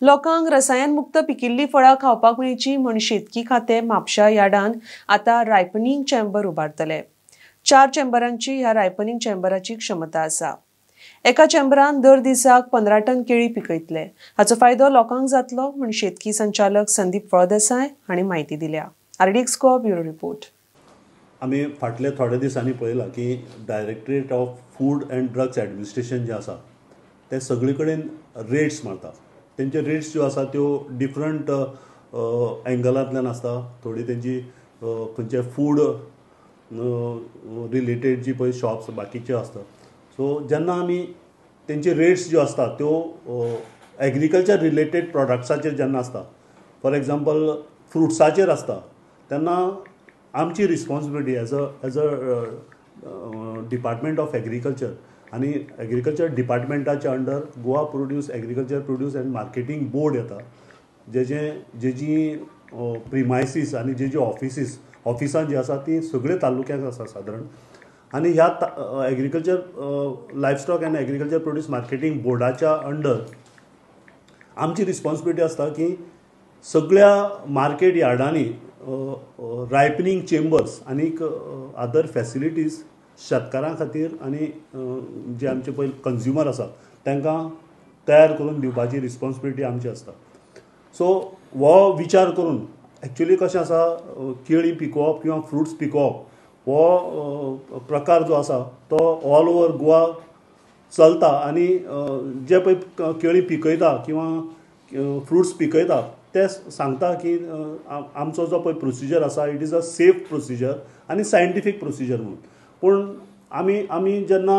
लोकांक रसायन मुक्त पिकिल्ली फळां खावपाक मेळची म्हूण शेतकी खातें म्हापशा यार्डान आतां रायपनिंग चेंबर उबारतले. 4 चेंबरांची ह्या रायपनिंग चेंबराची क्षमता आसा. एका चेंबरान दर दिसाक 15 टन केळी पिकयतले. हाचो फायदो लोकांक जातलो म्हूण शेतकी संचालक संदीप फळदेसाय हांणी म्हायती दिल्या. RDX Goa bureau report. आमी फाटले थोड्या दिसांनी पळयलां की Directorate of Food and Drugs Administration जें आसा तें सगळे कडेन रेड्स मारता. तेंचे रेड्स ज्यो आसा त्यो डिफरंट एंगलांतल्यान आसता. थोडी तेंची खंयचे फूड रिलेटेड जी पळय शॉप्स बाकीच्यो आसता. सो जेन्ना आमी तेंचे रेट्स ज्यो आसता त्यो एग्रीकल्चर रिलेटेड प्रोडक्ट्साचेर जेन्ना आसता, फॉर एग्जाम्पल फ्रुट्साचेर आसता, तेन्ना आमची responsibility as a department of agriculture आनी agriculture डिपार्टमेंटाच्या under Goa produce agriculture produce and marketing board येता, जेजी प्रिमायसीस आनी जेजी ऑफिसां जी आसा ती सगळे तालुक्यांत आसा सादारण. आनी ह्या agriculture livestock and agriculture produce marketing बोर्डाच्या अंडर आमची रिस्पॉन्सिबिलिटी आसता की सगळ्या मार्केट यार्डांनी रायपनिंग चेंबर्स आनीक अदर फॅसिलिटीज शेतकारां खातीर आनी जे आमचे पळय कंज्युमर आसा तांकां तयार करून दिवपाची रिस्पॉन्सिबिलिटी आमची आसता. सो हो विचार करून एक्चुली कशें आसा, केळी पिकोवप किंवा फ्रुट्स पिकोवप हो प्रकार जो आसा तो ऑल ओवर गोवा चलता आनी जे पळय केळी पिकयता किंवा फ्रुट्स पिकयता ते सांगता की आमचो जो पळय प्रोसिजर आसा it is a safe procedure आनी सायंटिफीक प्रोसिजर म्हणून. पूण आमी जेन्ना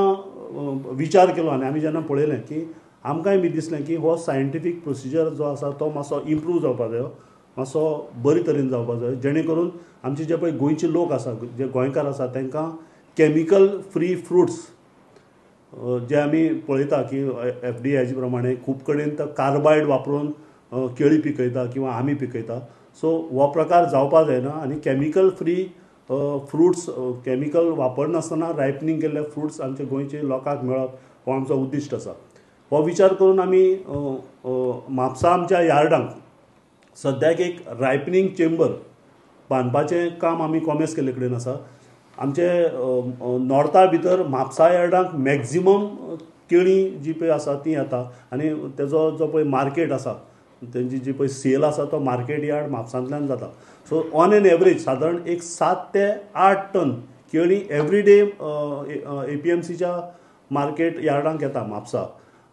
विचार केलो आनी आमी जेन्ना पळयलें की आमकांय बी दिसलें की हो सायंटिफीक प्रोसिजर जो आसा तो मातसो इम्प्रूव जावपा जायो, मातसो बरे तरेन जावपा जाय, जेणे करून आमचे जे पळय गोंयचे लोक आसा, जे गोंयकार आसा तांकां केमिकल फ्री फ्रुट्स जे आमी पळयता की एफडीआयचे प्रमाणे खूब कडेन तर कार्बायड वापरून केळी पिकयता किंवा आमी पिकयता. सो हो प्रकार जावपा जायना आनी केमिकल फ्री फ्रुट्स केमिकल वापरनासतना रायपनिंग केल्ले फ्रुट्स आमच्या गोंयचे लोकांक मेळप हो आमचो उद्दिश्ट आसा. हो विचार करून आमी म्हापसा आमच्या यार्डांक सद्याक एक रायपनिंग चेंबर बांदपाचें काम आमी कॉमेस केल्ले कडेन आसा. आमचे नॉर्था भितर म्हापसा यार्डांक मॅक्झिमम केळी जी पळय आसा ती येता आनी तेजो जो पळय मार्केट आसा तेंची जी पळय सेल आसा तो मार्केट यार्ड म्हापसांतल्यान जाता. सो ऑन एन एवरेज सादारण एक 7 ते 8 टन केळी एवरी डे APMCच्या मार्केट यार्डांक येता म्हापसा.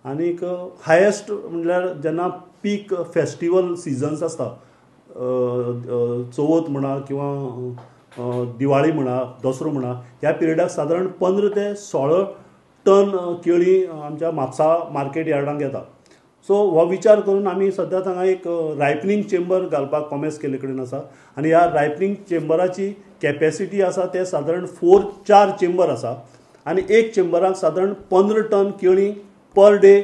आनीक हायेस्ट म्हणल्यार जेन्ना पीक फेस्टिवल सिजन्स आसता, चवथ म्हणा किंवा दिवाळी म्हणा, दसरो म्हणा, ह्या पिरियडाक सादारण 15 ते 16 टन केळी आमच्या म्हापसा मार्केट यार्डांक येता. सो हो विचार करून आमी सद्या हांगा एक रायपनिंग चेंबर घालपाक कॉमेस केल्ले कडेन आसा आनी ह्या रायपनिंग चेंबराची कॅपेसिटी आसा ते सादारण 4 चेंबर आसा आनी एक चेंबराक सादारण 15 टन केळी पर डे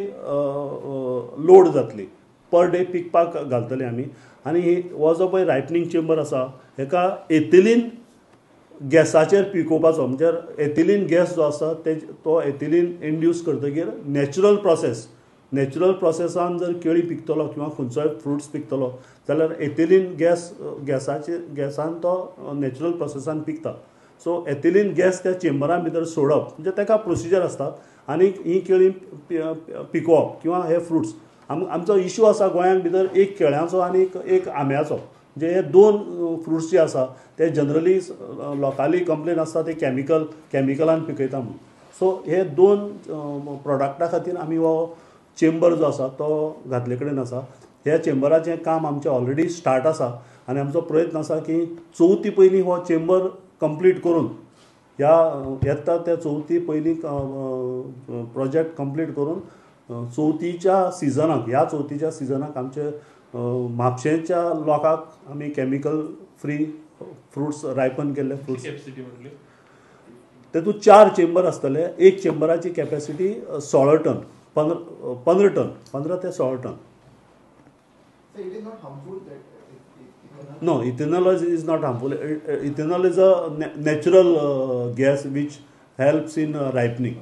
लोड जातली, पर डे पिकपाक घालतले आमी. आनी हो जो पळय रायपनिंग चेंबर आसा हेका एथिलीन गॅसाचेर पिकोवपाचो, म्हणजे एथिलीन गॅस जो आसा तो एथिलीन इंड्यूस करतकीर नॅचरल प्रोसेसान जर केळी पिकतलो किंवा खंयचोय फ्रुट्स पिकतलो जाल्यार एथिलीन गॅसान तो नॅचरल प्रोसेसान पिकता. सो एथिलीन गॅस त्या चेंबरां भितर सोडप म्हणजे ताका प्रोसिजर आसता आनी ही केळी पिकोवप किंवा हे फ्रुट्स. आमचो इशू आसा गोंयांत भितर एक केळ्यांचो आनी एक आंब्याचो, म्हणजे हे 2 फ्रुट्स जे आसा ते जनरली लोकांली कंप्लेन आसता ते केमिकलान पिकयता म्हणून. सो हे 2 प्रोडक्टा खातीर आमी हो चेंबर जो आसा तो घातले कडेन आसा. ह्या चेंबराचें काम आमचें ऑलरेडी स्टार्ट आसा आनी आमचो प्रयत्न आसा की चवथी पयलीं हो चेंबर कंप्लीट करून ह्या येता त्या चवथी पयलीं प्रोजेक्ट कंप्लीट करून चवथीच्या सिजनाक, ह्या चवथीच्या सिजनाक आमचे म्हापशेच्या लोकांक आमी केमिकल फ्री फ्रुट्स रायपन केल्ले फ्रुट्स. तेतूंत 4 चेंबर आसतले, एक चेंबराची कॅपेसिटी 16 टन, 15 टन, 15 ते 16 ton. No, ethanol is not harmful. Ethanol is a natural gas which helps in ripening.